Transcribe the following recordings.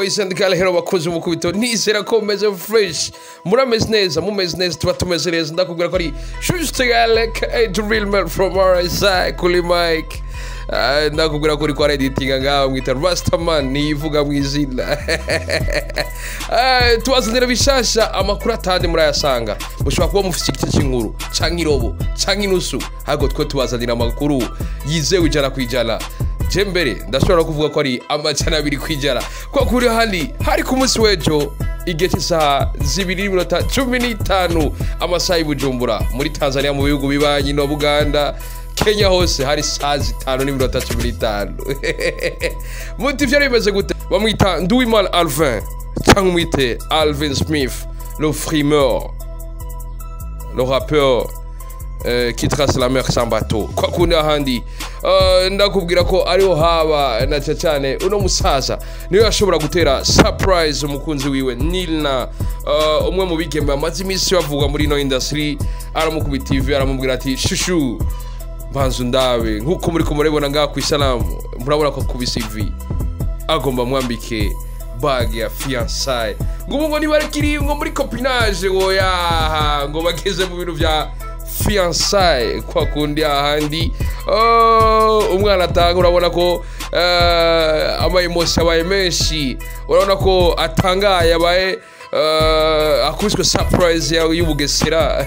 Boys and girl, hello bakozi mukubito, nizera ko meze fresh, murameze neza, mumeze neza, tuba tumeze neza. Ndakubwira ko ari Juste Galek, the real man from RSI kuri mic. Ndakubwira ko uri kwa editinga ngaho mwita Rastaman niyivuga mu izina. Tubazanira bishasha, amakuru atandi murayasanga. Mushobora kuba mufite igice cy'inkuru canke irobo canke inusu, ariko twe tubazanira amakuru yizewe 100%. Je mbere ndashobora kuvuga ko ari 200% kwa kuri hali hari ku munsi w'ejo igihe cy'isaha 2:15 amasaha y'i Bujumbura, muri Tanzania, mu bihugu bibanyi no Buganda, Kenya hose hari saa 5:15. Muti vyari bimeze gute? Bamwita Nduwimana Alvin cyangwa umwite Alvin Smith, le frimeur, le rappeur qui trace la mer sans bateau. Kwa kundi ahandi ndakubwira ko ariho haba na cyane uno musaza niwe yashobora gutera surprise umukunzi wiwe Nilna, umwe mu bigeme bamaze iminsi bavuga muri ino industry. Aramukubita ivi, aramubwira ati: "Chouchou, mbanza ndabe." Nkuko muri kumurabona ngaha ku isanamu, murabona ko akubise ivi, agomba mwambike bague ya fiançailles. Ngo ubu ngo niba kiri ngo muri copinage, ngo yaha ngo bageze mu bintu vya fiançailles. Kwa kundi ahandi, oh, umwana atanga, urabona ko ama émotions abaye menshi, urabona ko atangaye, abaye akubiswe surprise y'ubugesera.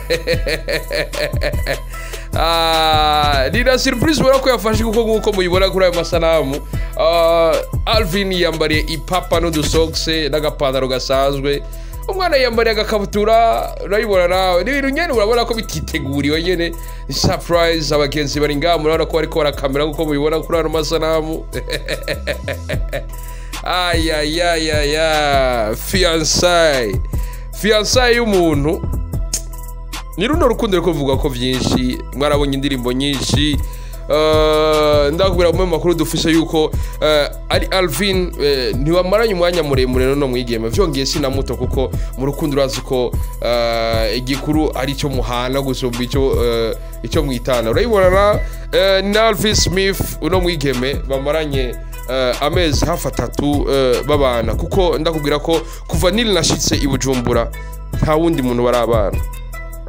Ni na surprise ubona ko yafashe, kuko nk'uko muyibona kuri ayo masanamu, Alvin yambariye ipapa n'udusokse n'agapantaro gasanzwe, umwana yambariye agakabutura. Urabibona nawe, ni ibintu nyene urabona ko bititeguriwe nyene, ni surprise. Abagenzi bari ngaha, murabona ko bariko barakamera nk'uko mubibona kuri ano masanamu. Ayayayaya, fiançailles, fiançailles y'umuntu. Ni runo rukundo ruri kuvuga ko byinshi, mwarabonye indirimbo nyinshi. Ndakubwira mu makuru dufise yuko ari Alvin ntibamaranye umwanya muremure nono mwigeme, vyongeye sina muto, kuko mu rukundo urazi ko igikuru ari cyo muhana gusumba icyo mwitana. Urayibona na Alvin Smith, uno mwigeme bamaranye amezi hafi 3 babana, kuko ndakubwira ko kuva nili nashitse i Bujumbura nta wundi muntu barabana,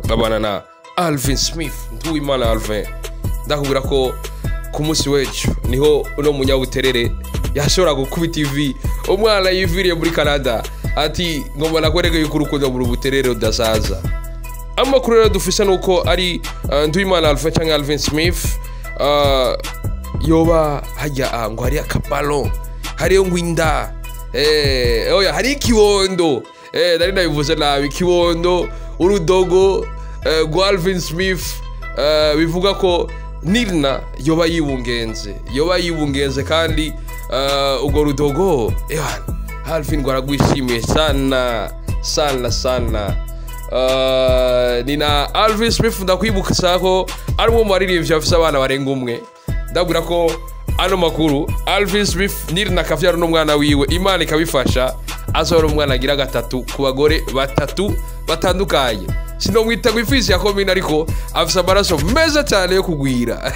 babana na Alvin Smith, Nduwimana Alvin. Ndakubwira ko ku munsi w'ejo niho uno munyabuterere yashobora gukubita ivi umwana yiviriye muri Canada, ati: "Ngomba nakwereke yuko urukundo mu buterere rudasaza." Amakuru rero dufise nuko ari Nduwimana Alvin cyangwa Alvin Smith, yoba hajya ngo hari akaballon, hariyo ngo inda, oya, hari ikibondo, nari nabivuze nabi, ikibondo, urudogo rwa Alvin Smith. Bivuga ko Nilna yoba yibungenze, yoba yibungenze, kandi urwo rudogo ewana Alvin ngo aragwishimiye sana sana sana. Ni na Alvin Smith, ndakwibutsa ko ari umwe mu baririmbyi bafise abana barenga umwe. Ndabwira ko ano makuru, Alvin Smith Nilna akavyara n'umwana wiwe, Imana ikabifasha, azora umwana agira gatatu ku bagore batatu batandukanye. Sinomwita ngo ifisi ya komine, ariko afise amaraso meza cyane yo kugwira.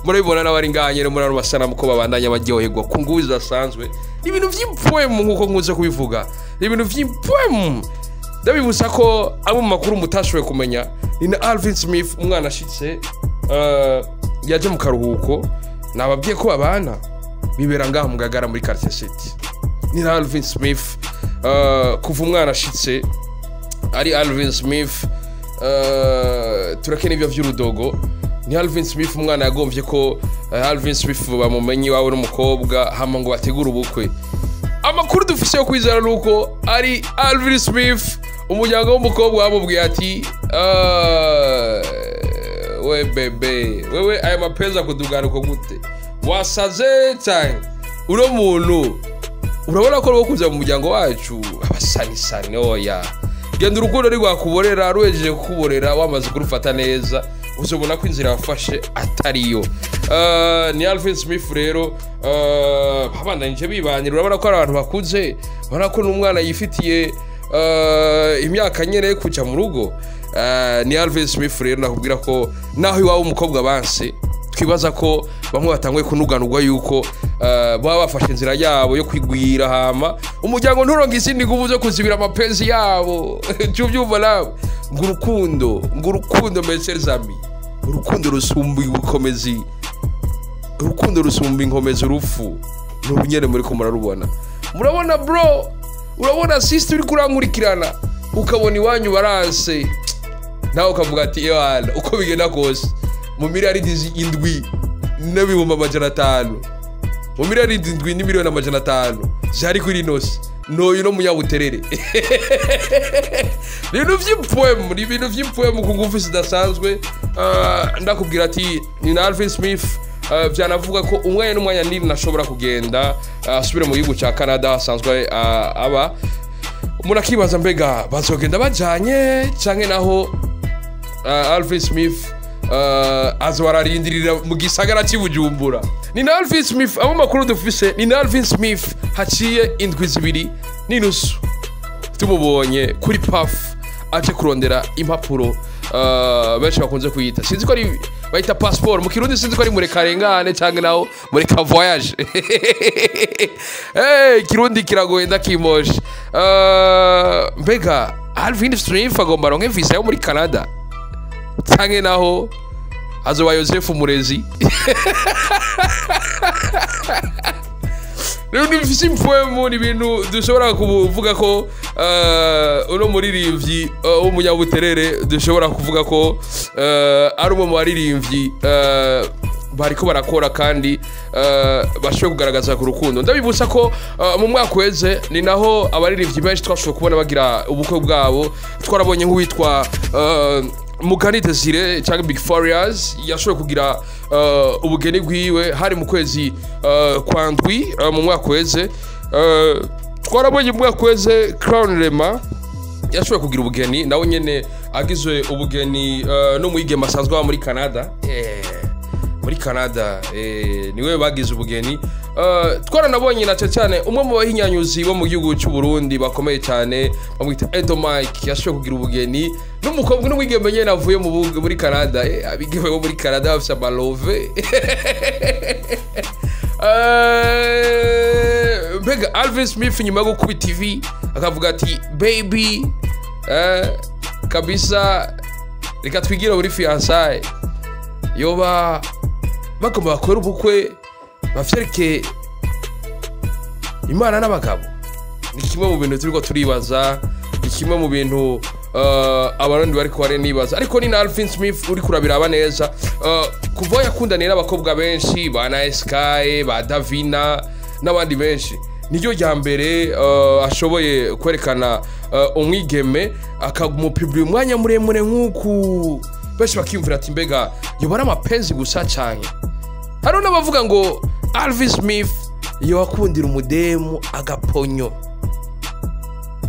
Murabibona n'abari ngaha nyene muri ano masanamu ko babandanya baryoherwa ku nguvu zidasanzwe. Ni ibintu vy'impwemu, nk'uko nkunze kubivuga, ni ibintu vy'impwemu. Ndabibutsa ko abo mu makuru mutashoboye kumenya ni na Alvin Smith, umwana ashitse yaje mu karuhuko. Nababwiye ko babana bibera ngaha mu Gagara muri quartier city. Ni na Alvin Smith, kuva umwana ashitse ari Alvin Smith, turakene ibyo vy'urudogo. Ni Alvin Smith, umwana yagombye ko Alvin Smith bamumenye iwawe n'umukobwa, hama ngo bategure ubukwe. Amakuru dufise yo kwizera nuko ari Alvin Smith, umuryango w'umukobwa bamubwiye ati: "We bébé, wewe aya mapenzi akudugana uko gute? Wasaze cyane? Uno muntu urabona ko ari kuza mu muryango wacu abasanisani? Oya, genda." Urukundo rwakuborera, ruhejeje kukuborera, wamaze kurufata neza, uzobona ko inzira wafashe atariyo. Ni Alvin Smith rero, babandanyije bibanira. Urabona ko ari abantu bakuze, urabona ko n'umwana yifitiye imyaka nyene yo kuja mu rugo. Ni Alvin Smith rero, nakubwira ko naho iwabo umukobwa banse, twibaza ko bamwe batanguye kunuganurwa yuko Baba bafashe inzira yabo yo kwigwira, hama umuryango nturonke izindi nguvu zo kuzibira amapenzi yabo. Tuvyumva nawe ngo urukundo, ngo urukundo, mes chers amis, urukundo rusumba ubukomezi, urukundo rusumba inkomezi urupfu. N'ubu muri ko murarubona, murabona bro, urabona sister uri kurankurikirana, ukabona iwanyu baranse, nawe ukavuga ati: "Ewana, uko bigenda kose mu 7.5 miliyari, mu 7.5 miliyoni zari kuri inosi ntoyu no munyabuterere." Ni ibintu vy'impwemu, ni ibintu vy'impwemu ku ngufu zidasanzwe. Ndakubwira ati ni na Alvin Smith, vyanavuga ko umwanya n'umwanya nini nashobora kugenda asubire mu gihugu ca Canada asanzwe aba. Umuntu akibaza: mbega bazogenda bajanye, canke naho Alvin Smith azo ararindirira mu gisagara cy'i Bujumbura? Ni na Alvin Smith, abo makuru dufise ni na Alvin Smith haciye indwi 2.5 tumubonye kuri paf aje kurondera impapuro, benshi bakunze kuyita, sinzi ko ari bayita passport mu Kirundi, sinzi ko ari murekarengane cyangwa naho mureka voyage. Hey, Kirundi kiragoye, ndakimoshe. Mbega Alvin Smith agomba aronke visa yo muri Canada, canke naho azoba Yosefu Murezi? Rero ni bifise impwemu, ni ibintu dushobora kuvuga ko uno muririmbyi w'umunyabuterere, dushobora kuvuga ko ari umwe mu baririmbyi bariko barakora kandi bashoboye kugaragaza ku rukundo. Ndabibutsa ko mu mwaka uheze ni naho abaririmbyi benshi twashoboye kubona bagira ubukwe bwabo. Twarabonye nk'uwitwa Mugani Desire cyangwa Big Farious yashoboye kugira ubugeni bwiwe, hari mu kwezi kwa ndwi mu mwaka uheze. Twarabonye mu mwaka uheze Crown Rema yashoboye kugira ubugeni, nawe nyene agizwe ubugeni n'umwigeme asanzwe aba muri Canada. Muri Canada niwe bagize ubugeni. Twaranabonye na cyane umwe mu bahinyanyuzi bo mu gihugu cy'u Burundi bakomeye cyane bamwita Edo Mike yashoboye kugira ubugeni n'umukobwa n'umwigeme nyene avuye muri Canada. Abigeme bo muri Canada bafise amalove. Mbega Alvin Smith nyuma yo gukubita TV akavuga ati: "Baby, kabisa reka twigire muri fiançailles," yoba bagomba bakora ubukwe bavyereke Imana n'abagabo? Ni kimwe mu bintu turiko turibaza, ni kimwe mu bintu Abarundi bariko baranibaza. Ariko ni na Alvin Smith uri kurabiraba neza, kuva aho yakundaniye n'abakobwa benshi ba na Sky, ba Davina n'abandi benshi, niryo rya mbere ashoboye kwerekana umwigeme akamupibira umwanya muremure nk'uku. Benshi bakiyumvira ati: "Mbega yoba ari amapenzi gusa?" Canke hariho n'abavuga ngo Alvin Smith yoakundira umudemu agaponyo.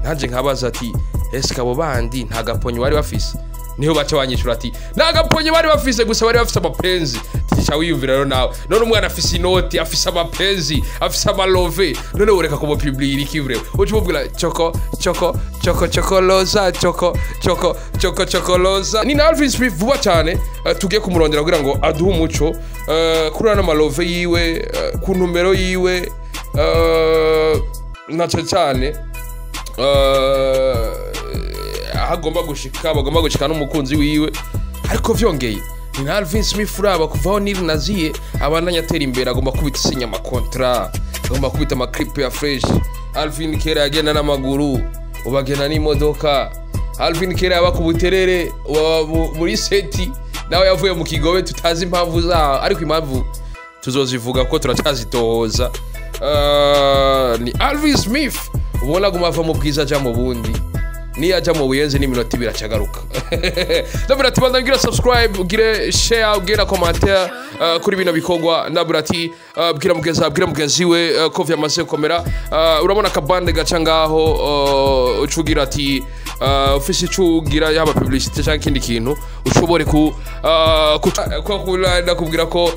Nanjye nkabaza ati: "Ese abo bandi nta gaponyo bari bafise?" Niho baca banyishura ati: "Nta gaponyo bari bafise, gusa bari bafise amapenzi." Tisha wiyumvira rero nawe, none umwana afise inoti, afise amapenzi, afise amalove, none ureka kumupiblira iki? Vrewe uca umubwira choko choko choko chokoloza, choko choko choko chokoloza. Ni na Alvin Smith vuba cyane tugiye kumurondera kugira ngo aduhe umuco kuri ano malove yiwe, ku ntumero yiwe, na cyane cyane aho agomba gushika, bagomba gushika n'umukunzi wiwe. Ariko vyongeye ni na Alvin Smith, uraba kuvaho Nil Naziye abandanya atera imbere, agomba kubita isinya amakontra, agomba kubita amaklipe ya fresh. Alvin kera yagenda n'amaguru, ubu agenda n'imodoka. Alvin kera yaba ku Buterere, ubu muri seti. Nawe yavuye mu Kigobe, tutazi impamvu zaho, ariko impamvu tuzozivuga ko turacyazitohoza. Ni Alvin Smith ubona aguma ava mu bwiza aja mu bundi, niyo ajya mu Buyenzi n'iminota 2 acagaruka. Ndabura ati banza ugire subscribe, ugire share, ugire na commentaire kuri bino bikorwa. Ndabura ati bwira mugenzi, bwira mugenzi we ko vyamaze gukomera. Urabona akabande gaca ngaho, ucugira ati ufise ico ugira, yaba publicité cyangwa ikindi kintu, ushobore ku ndakubwira ko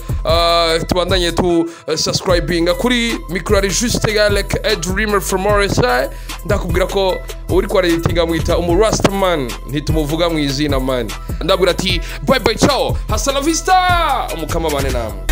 tubandanye tu subscribinga kuri micro. Ari juste like a dreamer from RSI. Ndakubwira ko uri kwa editinga mwita umu Rastaman, ntitumuvuga mu izina man. Ndabwira ati bye bye, ciao, hasta la vista, umukama bane namwe.